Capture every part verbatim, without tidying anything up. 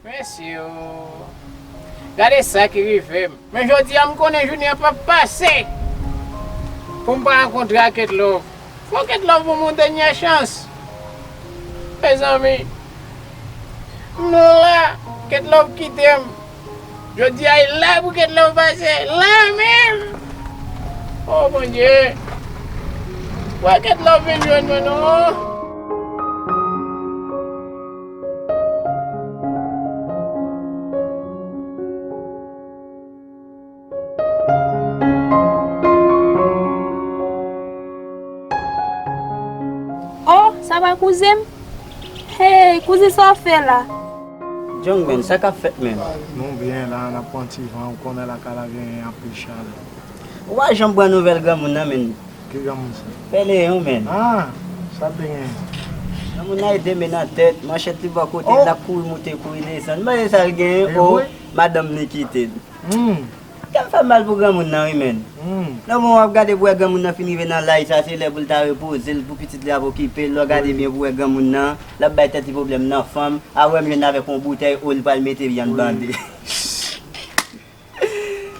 Mesye o, gade sa ki rive m. Men jodi a, m konnen jounen an p ap pase pou m pa rankontre ak Ketlove. Fò Ketlove ban m yon dènyè chans. Mezanmi, m la, Ketlove kite m. Jodi a, e la pou Ketlove pase. La menm! O Bondye! Wè Ketlove vin jwenn mwen non! Oh, sa pa kouzen m? Hey, kouzen, sa w fè la? Young man, sa k ap fèt, man? Nou byen la, n ap pran ti van, ou konnen lakay la gen anpil chalè. Ou pa janm pran nouvèl granmoun nan, man. Ki granmoun sa? Pè Leyon, man. Ah, sa l te gen? Granmoun nan e de men nan tèt, manchèt li bò kote, oh, l ap kouri moute, kouri desann. M pa wè sa l gen, oh, madanm li kite l. Hmm. Kè m fè mal pou granmoun nan, wi, man. Hmm. Nan moman w ap gade pou wè granmoun nan fin rive nan laj sa, se lè pou l ta repoze l, pou pitit li ap okipe l. Lè w gade byen pou wè granmoun nan, l ap bay tèt li pwoblèm nan fanm. A wè m jwenn avèk yon boutèy, oh, li pral mete vyann bande.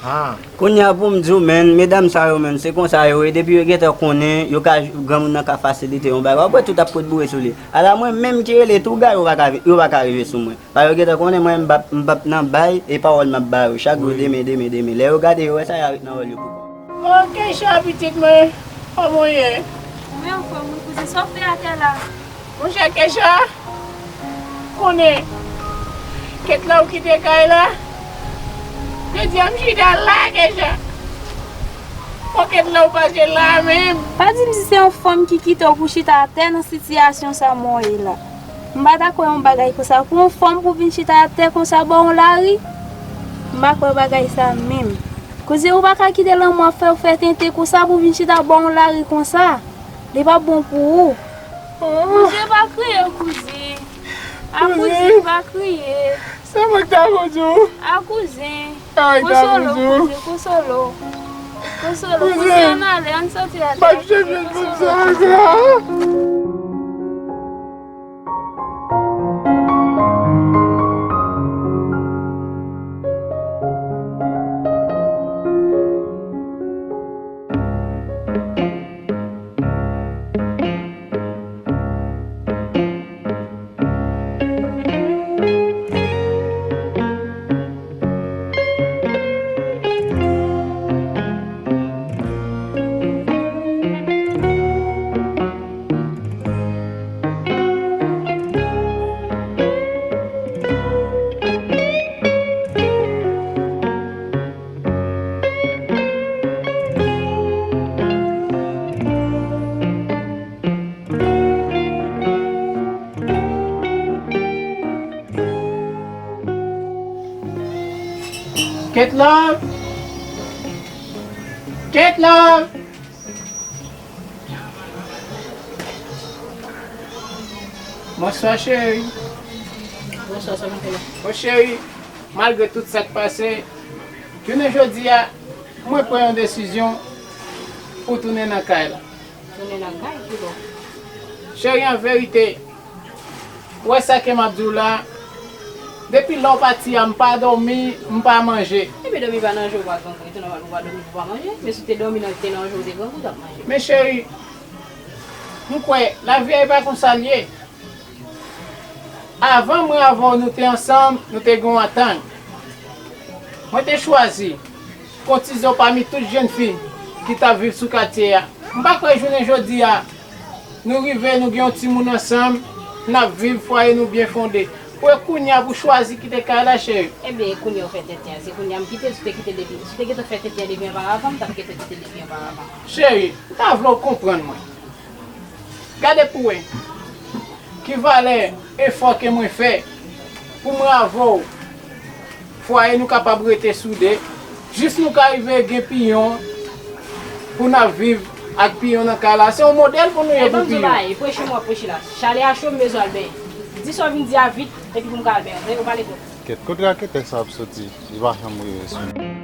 Ah. Kounye a pou m di w, man, medam sa yo, man, se konsa yo ye. Depi yo gentan konnen, yo ka, granmoun nan ka fasilite yon bagay. W ap wè tout ap kot boure sou li. Ala mwen menm ki rele tou gay, yo pa ka, yo pa ka rive sou mwen. Pa yo gentan konnen mwen m p ap, m p ap nan bay, e pawòl m ap ba yo. Chak jou demen, demen, demen. Lè yo gade, yo wè sa, y a ret nan wòl yo pou kò. Oh, Kecha, pitit mwen, kòman w ye? Mwen anfòm, wi, kouzen. Sa w fè atè la? Monchè Kecha, konnen, Ketlove kite kay la. Jodi a, m chita la, Kecha. Fò Ketlove pase la menm. Pa di m si se yon fanm ki kite w pou chita atè nan sitiyasyon sa mwen ye la. M pa ta kwè yon bagay konsa. Pou yon fanm pou vin chita atè konsa bò yon lari, m pa kwè bagay sa menm. Koze ou pa ka kite lanmou ap fè w fè tenten konsa pou vin chita bò yon lari konsa. Li pa bon pou ou. Kouzen, pa kriye, kouzen. A kouzen, pa kriye. Se mwen ki ta konn di w. A kouzen. Konsolo, kouzen, konsolo. Konsolo, kouzen, ann ale, ann soti atè. Pa touche pye m konsa ankò. Ketlove! Ketlove! Bonswa, cheri. Bonswa, sa w fè la? Bon, cheri, malgre tout sa k pase, jounen jodi a, mwen pran yon desizyon pou tounen nan kay la. Tounen nan kay, kibò? Cheri, an verite, ou wè sa ke m ap di w la, depi lè w pati a, m pa dòmi, m pa manje. Epi dòmi pa nan je w, pa grangou, tounen ou pa dòmi pou w pa manje. Men si w te dòmi nan, te nan je w, te grangou, w t ap manje. Men cheri, m kwè, lavi a e pa konsa l ye. Avan mwen avè w nou te ansanm, nou te gen yon antant. Mwen te chwazi kon tizon pami tout jèn fi ki t ap viv sou katye a. M pa kwè jounen jodi a, nou rive, nou gen yon timoun ansanm, n ap viv, fwaye nou byen fonde. Pou e kounye a pou chwazi kite kay la, cheri. Ebyen, e kounye a ou fè tenten an. Se kounye a m kite l, si w te kite l depi, si w te gentan fè tenten an depi anparavan, m t ap gentan kite l depi anparavan. Cheri, m ta vle w konprann mwen. Gade pou wè ki valè efò ke mwen fè pou mwen avè w, fwaye nou kapab rete soude, jis nou ka rive gen piyon pou n ap viv ak piyon nan kay la. Se yon modèl pou nou ye pou piyon. E ban m di w bagay, preche m w ap preche la. Chalè a cho, m bezwen al benyen. Di sa w vin di a vit, epi pou m ka al benyen, oke? Ou pale twòp. Kèt, kot raketè sa ap soti? Li pa janm rive sou mwen.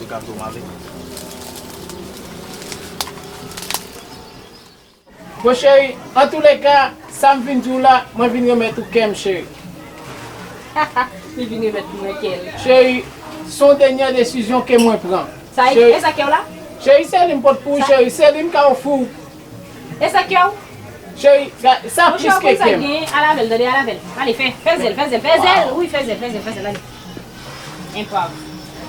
Gato male. Bon, cheri, antouleka, sa m vin di w la, mwen vin remèt ou kè m, cheri. Li vin remèt mwen kè l. Cheri, se yon dènyè desizyon ke mwen pran. Sa e, cheri, e sa kè w la? Cheri, se li m pot pou ou, cheri, se li m ka ofri w. E sa kè w? Cheri, sa plis ke kè m. Monchè, ou konn sa k genyen? Al avè l, tande, al avè l. Ale, fè, fè zèl, fè zèl, fè zèl. Wi, fè zèl, fè zèl, fè zèl, ale. Enpav.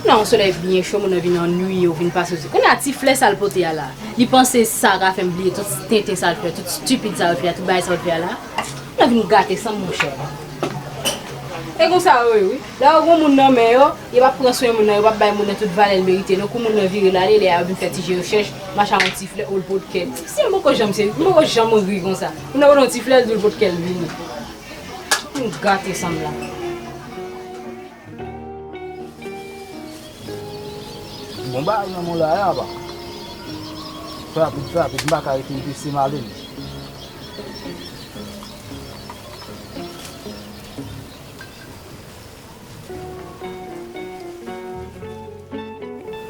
Non, solèy byen cho, moun nan vin annuiye w, vin pase w. Kounye a, ti flè sa l pote a la. Li panse sa ka fè m bliye tout tenten sa l fè, tout stipid sa l fè a, tout bagay sa l fè a la. Moun nan vin gate san m, monchè. E konsa yo ye, wi. Lè yo gen moun nan men yo, yo p ap pran swen moun nan, yo p ap bay moun nan tout valè l merite, non. Kou moun nan vire l ale, lè a yo vin fè ti je rechèch, mache a yon ti flè, ou l pot kè. Si m poko janm se, m poko janm ri konsa. Moun nan pot yon ti flè, l di l pot kè l vini. M gate san m la. Bon bagay nan mwen la, a pa. Fè rapid, fè rapid, m pa ka rete, m pese m ale.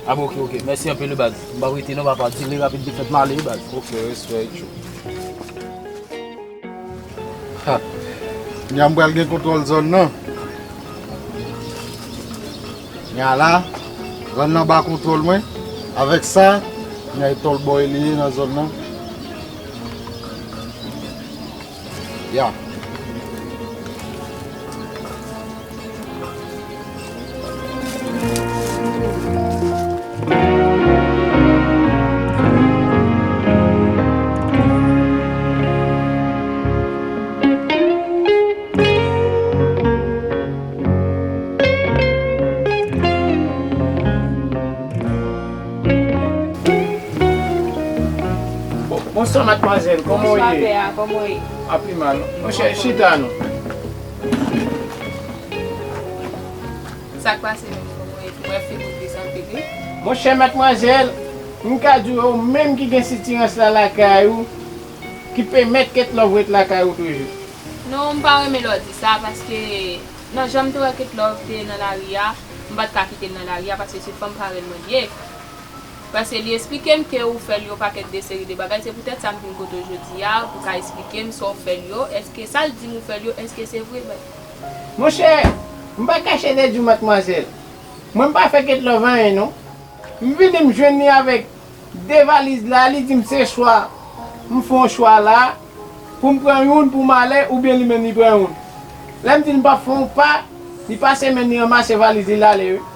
A bon, ok, ok. Mèsi anpil, wi, baz. M p ap rete non, papa. Di li rapid, li fèt m ale, wi, baz. Ok, respè, Icho. Ha. Kounya m pral gen kontwòl zòn nan. Kounya la, zòn nan ba kontwòl mwen. Avèk sa, kounya e tòl bòy li ye nan zòn nan. Ya. Bon, bonswa, madmwazèl. Kòman w ye? Bonswa, pè a. Kòman w ye? Anpil mal. Monchè, chita non. Sa k pase menm? Kòman w ye? Mwen figi w desann pete. Monchè, madmwazèl, m ka di w, ou menm ki gen sitirans la lakay ou, ki pèmèt Kate Love ret lakay ou toujou. Non, m pa renmen lè w di sa, paske nan jan m te wè Kate Love te nan lari a, m pa t ka kite l nan lari a, paske se fanm parèy mwen l ye. Paske li esplike m ke ou fè l yon pakèt de seri de bagay, se poutèt sa m vin kote w jodi a, pou w ka esplike m sa w fè l yo, èske sa l di m ou fè l yo, èske se vre? Monchè, m pa kache de di w, madmwazèl. Mwen m pa fè Kate Love anyen non. M vini m jwenn li avèk de valiz la, li di m se swa m fè yon chwa la, pou m pran youn pou m ale, oubyen li menm li pran youn. Lè m di l m p ap fè yon pa, li pase men li ranmase valiz li l ale wi.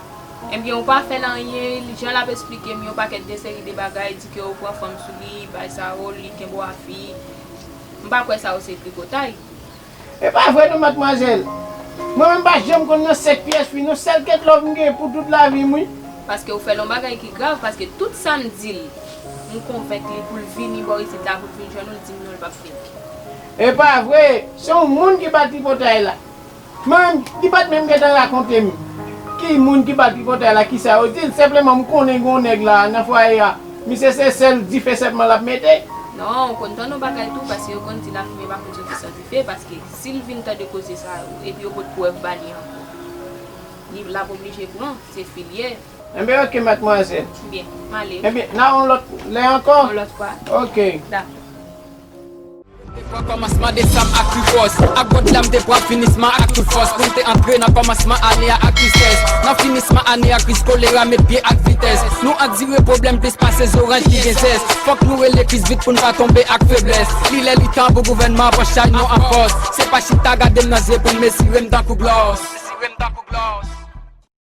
Ebyen, ou pa fè l anyen, li, jan l ap esplike m yon pakèt de seri de bagay, di ke ou pran fanm sou li, bay sa yo, li kenbe w a fi. M pa kwè sa yo se tripotay. E pa vre non, madmwazèl. Mwen menm pa janm konn nan sèk pyès fi non, sèl Kate Love m gen pou tout lavi m wi. Paske ou fè l yon bagay ki grav, paske tout sa m di l, m konvenk li pou l vini bò isit la, pou l vin jwenn ou, l di m non, l p ap vini. E pa vre, se yon moun ki ba tripotay la. Mwen menm, li pa t menm gentan rakonte m ki moun ki ba tripotay la, kisa yo di l, senpleman m konnen gen yon nèg la nan fwaye a, misye se sèl dife sèlman l ap mete. Non, ou konn tande yon bagay tou, paske yo konn di lafimen pa konn soti san dife, paske si l vin tande koze sa yo, epi yo pot prèv ba li ankò, li, l ap oblije pran, se fi l ye. Enben, ok, madmwazèl. Byen, m ale. Enben, n a yon lòt lè ankò? Yon lòt fwa. Ok. Dakò. Te pran kòmansman desanm ak Krifòs, ak God la m te pran finisman ak tout fòs. Pou m te antre nan kòmansman ane a ak tristès, nan finisman ane a kriz kolera met pye ak vitès. Nou andire pwoblèm plis pase zoranj ki gen zès. Fòk nou rele kriz vit pou n pa tonbe ak feblès. Li lè li tan pou gouvènman an pran chay nou an fòs. Se pa chita gade m nan zye pou n mezire m tankou glòs.